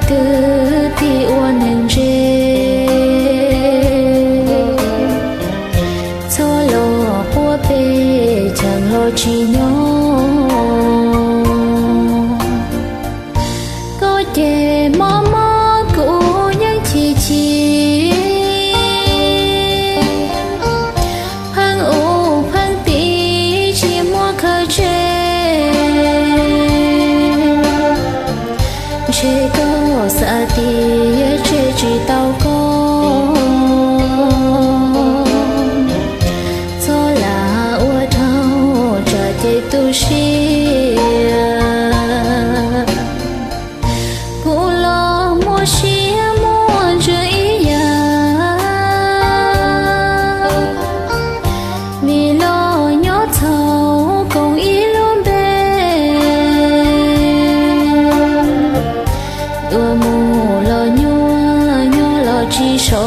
Kwv tij ua neeg ntse, txhob los quab peb cheem los tsis nyob. Koj ces mob mob kuv yeej chim chim, pheej ub pheej tiv tsis muaj khaws tseg. Ntshe koj xav tias tseg tsis tau koj, txhob lam ua dhau tsam ces tu siab. Kuv los muaj siab muaj ntsws ib yam, vim los nyob txhaum koom ib lub npe. Tuaj mus los nyuaj, nyob los tsis so.